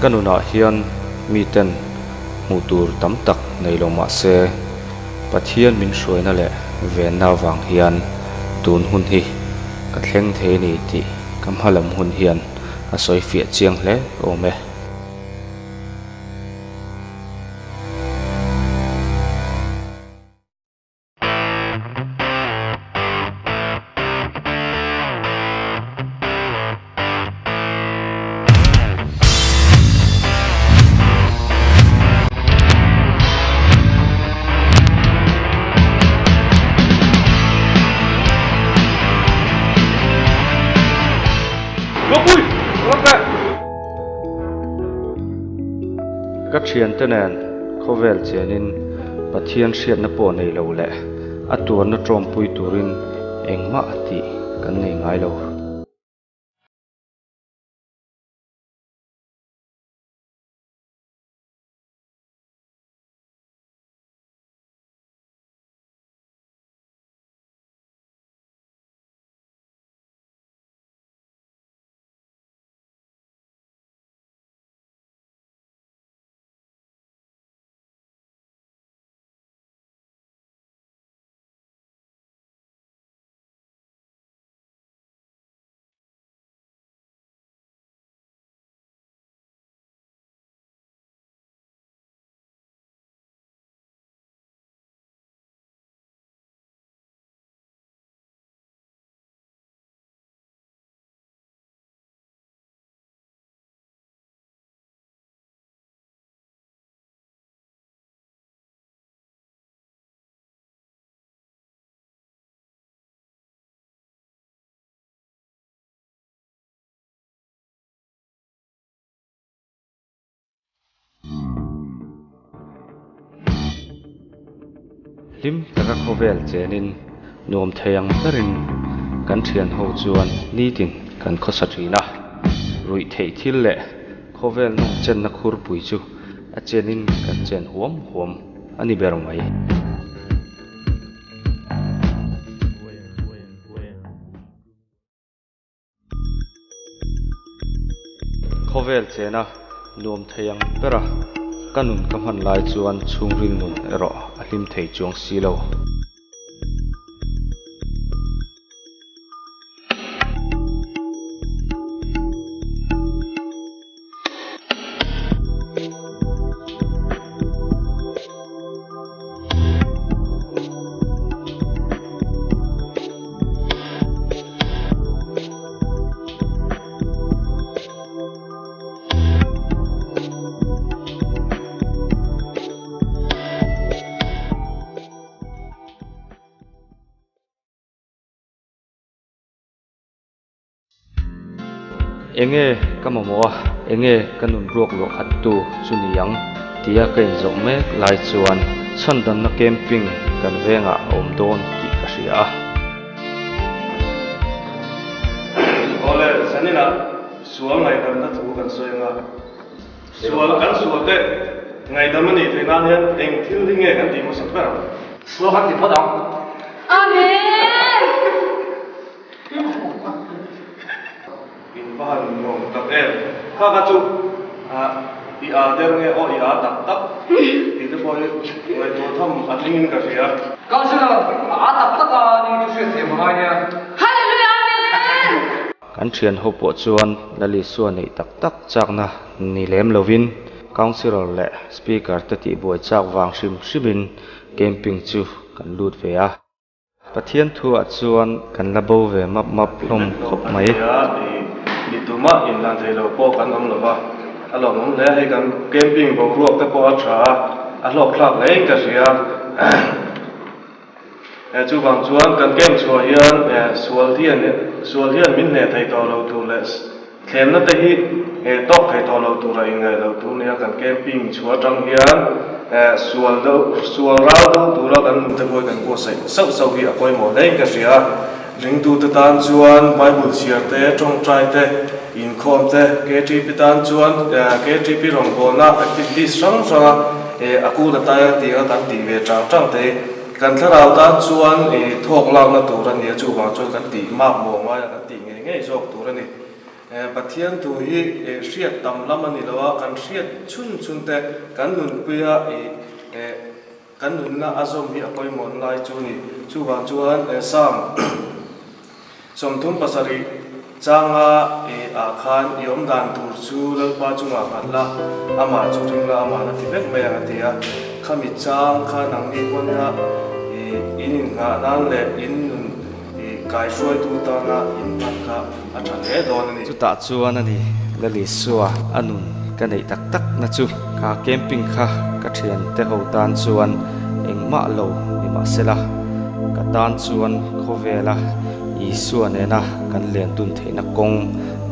Ka nunah hian miten hmuh tur tam tak nei lo mah se Pathian min hruaina leh venna avang hian tun hun hi ka thleng thei a ni tih ka hma lam hun hian a sawi fiah chiang hle awm e. Ka thiante nen khawvel chenin Pathian hriatna pawh nei lo leh a tuarna tawmpui turin engmah tih kan nei ngai lo. Hlim taka khawvel chenin nuam thei ang berin kan thian ho chuan nitin kan khawsa thin a, ruih theih thil leh khawvel nawm chenna khurpui chu a chenin kan chen huam huam a ni ber mai. Khawvel chena nuam thei ang bera ka nun ka hman lai chuan chhungril nun erawh a hlim thei chuang si lo. Enge ka mamawh a, enge ka nun ruak luah khat tu chu ni ang tia ka inzawh mek lai chuan chhandanna camping kan vengah a awm dawn tih ka hria a. Awle, zaninah sual ngaihdamna thu kan sawi anga, sual kan sualte ngaihdam a nih theih nan hian eng thil hi nge kan tih hmasak ber ang? Sual kan ti phawt ang. Amen! In va han nuam tak em? Kha kha chu i â der nge aw i â tak tak tih te pawh hi ngaihtuah tham a tling in ka hria. Councillor, a â tak tak a ni chu hriat thiam a ngai nia. Hallelujah Amen! Kan thian ho pawh chuan Lalisua neih tak tak chakna ni lem lovin Councillor leh Speaker te tihbuai chak vang hrim hrimin camping chu kan lut ve a. Pathian thuah chuan kan la bo ve map map hlawm khawp mai. Ni tumah inhlan thei lo pawh kan awm lo va, a lawmawm hle a, hei kan camping boruak te pawh a tha a, a hlawkthlak hle in ka hria. Chuvang chuan kan camp chhuah hian sual hian sual hian min hneh thei tawh lo tur leh Thlemna te hi tawk thei tawh lo tura inngaih loh tur nia kan camping chhuah atang hian sual deuh sual ral deuh tura kan nun te pawh hi kan buatsaih sauh sauh hi a pawimawh hle in ka hria. Ringtute tan chuan Bible chhiar te, tawngtai te, inkhawm te, KTP tan chuan KTP rawngbawlna activities hrang hranga a kul a tai a tih anga kan tih ve tang tang te hi kan thlarau tan chuan thawk lakna tur a nia chuvang chuan kan tih makmawh ngaia kan tih ngei ngei zawk tur a ni. Pathian thu hi hriat tam lam a ni lo a, kan hriat chhun chhun te kan nunpuia kan nunna a zawm hi a pawimawh lai chu a ni. Chuvang chuan Psalm 37 changa ah khan i awm dan tur chu Lalpa chungah nghat la, amah chu ring la, amah na ti vek mai ang a ti a. Khami chang kha nangni pawn in innghah nan leh in nun I kaihruaitu tana inhman kha a tha hle dawn a ni. Chutah chuan a ni, Lalisua a nun ka neih tak tak na chu kha camping kha ka thiante ho tan chuan engmah lo ni mahsela, ka tan chuan khawvela Isua nena kan len dun theihna kawng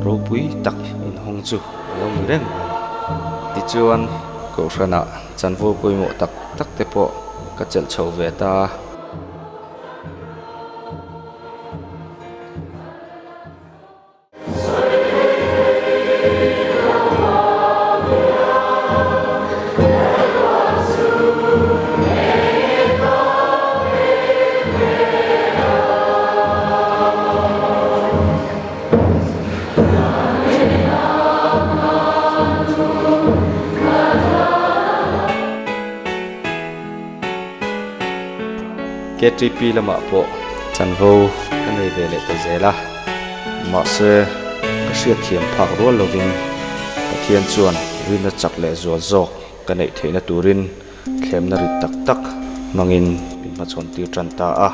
ropui tak inhawng chu a lo ni reng mai. Tichuan, Kohhranah chanvo pawimawh tak tak te pawh ka chelh chho ve ta a. KTP lamah pawh chanvo ka nei ve leh ta zel a, mahse ka hriatthiam phak rual lovin Pathian chuan rinna chak leh zual zawk ka neih theihna turin thlemna rit tak tak hmangin min hmachhawn tir tan ta a.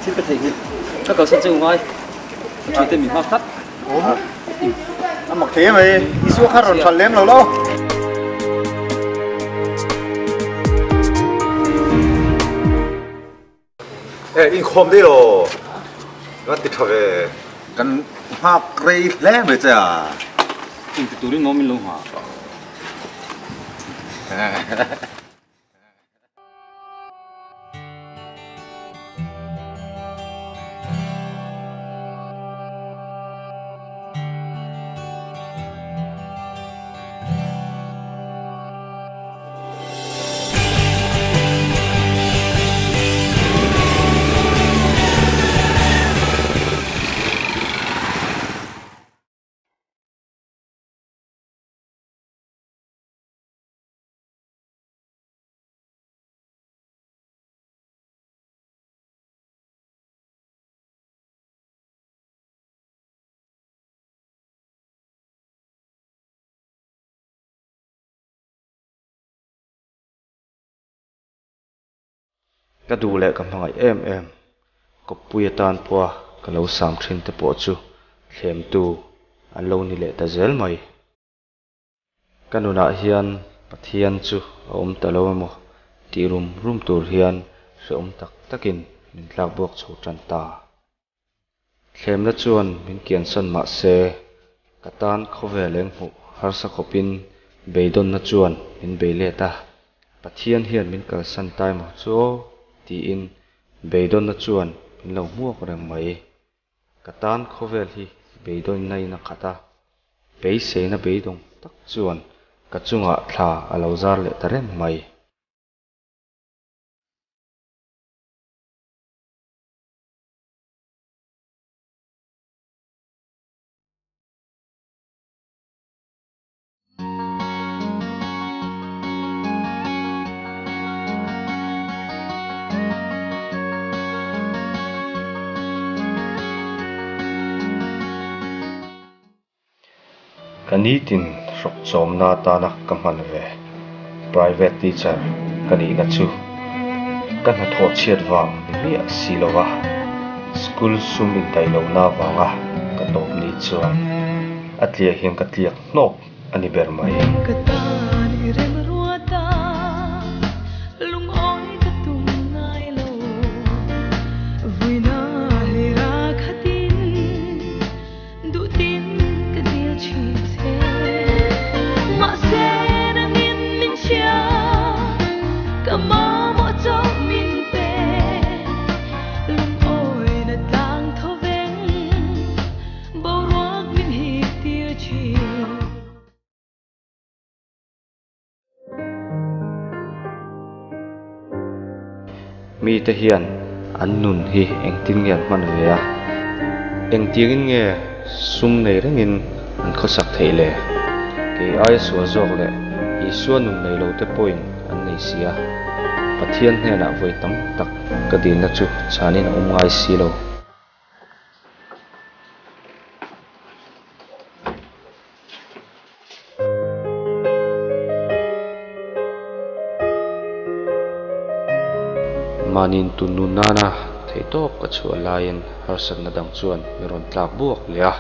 Thil ka theih hi ka kalsan che u ngai ka thian te min hmak tlat. A mak thei em mai, Isua kha rawn hralh lem lo lo. E inkhawm daih lo, ka ti tha ve. Kan nghak rei hle mai che a. Engti turin maw min lo nghah? Ka duh leh ka hmangaih em em, kawppui atan pawha ka lo sam thin te pawh chu thlemtu an lo ni leh ta zel mai. Ka nunah hian Pathian chu a awm ta lo emaw tih rum rum tur hian hrehawm tak takin min tlak buak chho tan ta. Thlemna chuan min kiansan mah se, ka tan khawvel eng hmuh harsa khawpin beidawnna chuan min bei let a, Pathian hian min kalsan ta emaw chu aw tiin beidawnna chuan min lo hmuak reng mai. Ka tan khawvel hi beidawnna in a khat a, beiseina beidawng tak chuan ka chungah thla a lo zar leh ta reng mai. Ka nitin hrawk chawmna atana ka hman ve private teacher ka nihna chu ka hnathawh chhiat vang ni miah si lova school sum indaih lohna avanga ka tawp ni chuan a tliah hian ka tliak hnawk a ni ber mai. Ka tan i rem ruat a, lungawi ka tum ngai lo. Vuina hlira khatin duhtin ka dil thin che. Mahse nangin min hria, ka mamawh chauh min pe. Lungawina tlang tho veng, boruak min hip tir thin. Mite hian an nun hi engtin nge an hman ve a? Engtiangin nge sum nei rengin an khawsak theih le? Kei aia sual zawk leh Isua nun nei lo te pawhin an nei si a. Pathian hnenah vawi tam tak ka dilna chu chhanin a awm ngai si lo. Mahni'n tun nun nana theihtawp ka chhuah laiin harsatna dang chuan min rawn tlak buak leh a.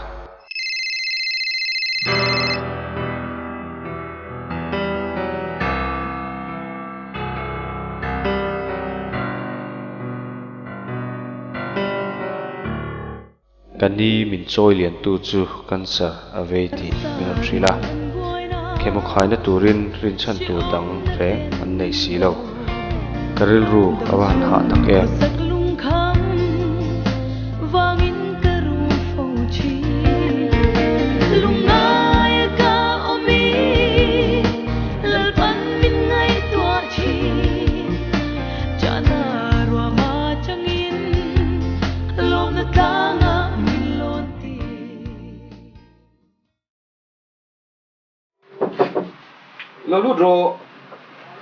Ka ni min chawi liantu chu cancer a vei tih min rawn hrilh a, khemaw khaina turin rinchhan tur dang reng an nei si lo. Ka rilru a va han hah tak em? Lo lut rawh.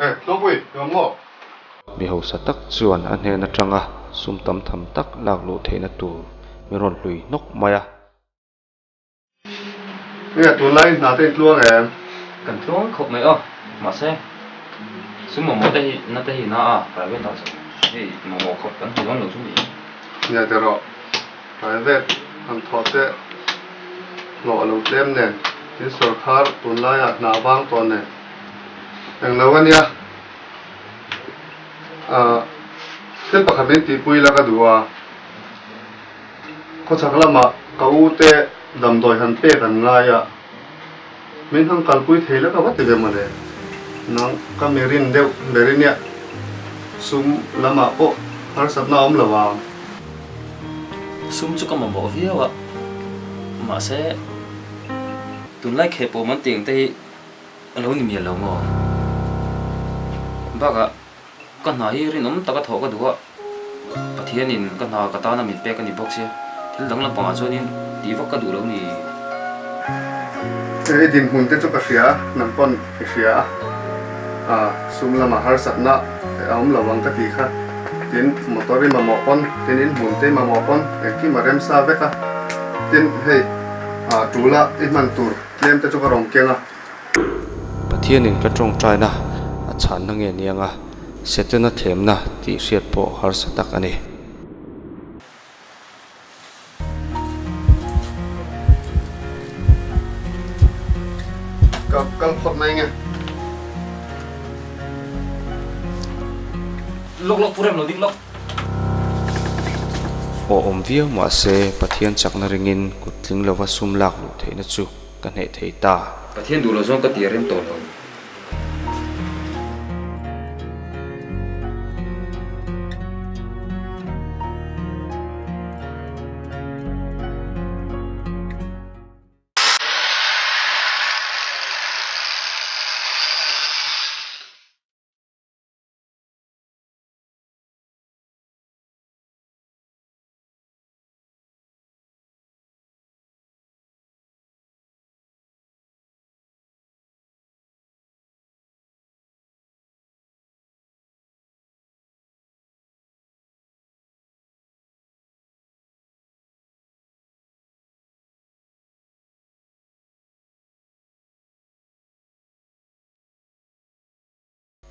Eh, Tlawngpui, i awm maw? Mi hausa tak chuan a hnen atanga sum tam tham tak lak luh theihna tur min rawn hlui hnawk mai a. Nge tunlai hna te in tluang em? Kan tluang khawp mai aw. Mahse, sum mamawh te hi na te hi na a, private ah chuan hei mamawh khawp kan hmu dawn lo chu ni. Nge ti rawh, private han thawh te hlawh a lo tlem nen, tin sawrkhar tunlaiah hna vang tawh nen englo a nia. Ahh, thil pakhat min tihpui la ka duh a. Khawchhak lamah ka u te damdawi han pek an ngai a, min han kalpui thei lek a va ti ve mawle. Nang ka mi rin deuh ber i nia, sum lamah pawh harsatna a awm lo ang. Sum chu ka mamawh viau a, mahse tunlai kheh pawh man tih ang te hi a lo ni mial lo maw? Bakah Ka hna hi rinawm taka thawh ka duh a, Pathianin ka hna ka tana min pek a ni bawk sia, thil dang lampangah chuanin tih vak ka duh lo ni. I dinhmun te chu ka hria, nang pawn i hria a, ah sum lamah harsatna a awm lo ang ka tih kha, tin motor i mamawh pawn, tin inhmun te i mamawh pawn engkim a remsa vek a, tin hei ah tula i hman tur tlem te chu ka rawn keng a. Pathianin ka tawngtaina a chhanna nge niang a, Setana thlemna tih hriat pawh harsa tak a ni. Ka kal phawt mai nge. Lawk lawk pu rem lo ding lawk. Aw awm viau mahse Pathian chakna ringin kut tling lova sum lak luh theihna chu Ka hneh thei ta. Pathian duh lo zawng ka ti a rem tawh lo.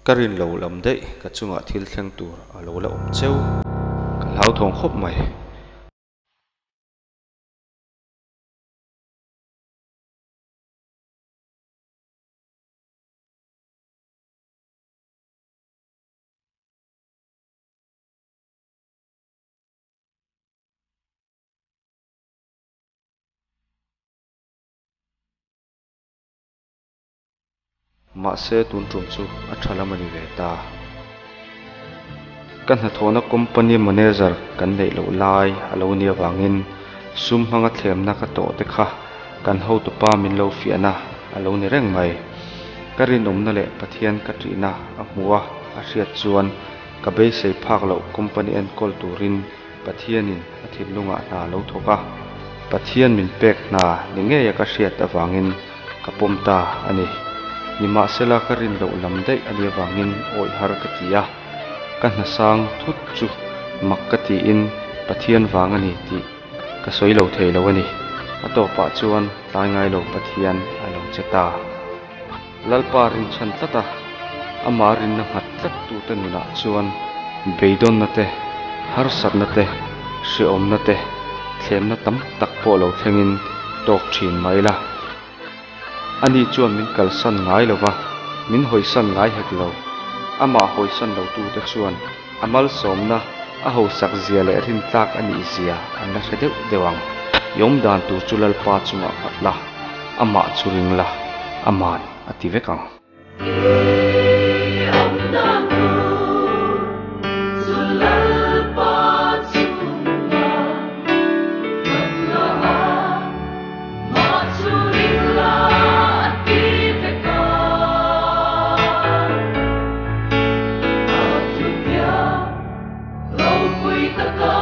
Ka rin lo lam daih ka chungah thil thleng tur a lo la awm cheu. Ka hlauthawng khawp mai. Mahse tun tum chu a tha lam a ni ve ta. Ka hnathawhna company manager kan neih loh lai a lo nih avangin sum hmanga thlemna ka tawh te kha kan hotupa min lo fiahna a lo ni reng mai. Ka rinawmna leh Pathian ka ṭihna a hmuh a, a hriat chuan. Ka beisei phak loh company enkawl turin Pathianin a thinlungah hna a lo thawk a, Pathian min pek hna ni ngeia ka hriat avangin ka pawm ta a ni. Nimahsela ka rin loh lam daih a nih avangin awih har ka ti a, ka hna sang thut chu mak ka tiin Pathian vang a ni tih ka sawi lo thei lo a ni. A tawpah chuan tlai ngai lo Pathian a lo che ta. Lalpa rinchhan tlat a, amah rinna nghat tlat tute nunah chuan beidawnna te, harsatna te, hrehawmna te, thlemna tam tak pawh lo thlengin tawk thin mai la. Ani chuan min kalsan ngai lo va, min hawisan ngai hek lo. Amah hawisan lotute chuan a malsawmna, a hausak zia leh rintlak a nih zia an la hre deuh deuh ang. I awmdan tur chu Lalpa chungah nghat la, amah chu ring la, aman a ti vek ang. I awmdan tur chu Lalpa chungah nghat la, amah chu ring la a ti vek ang. A thutiang ropui taka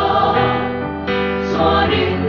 chuanin.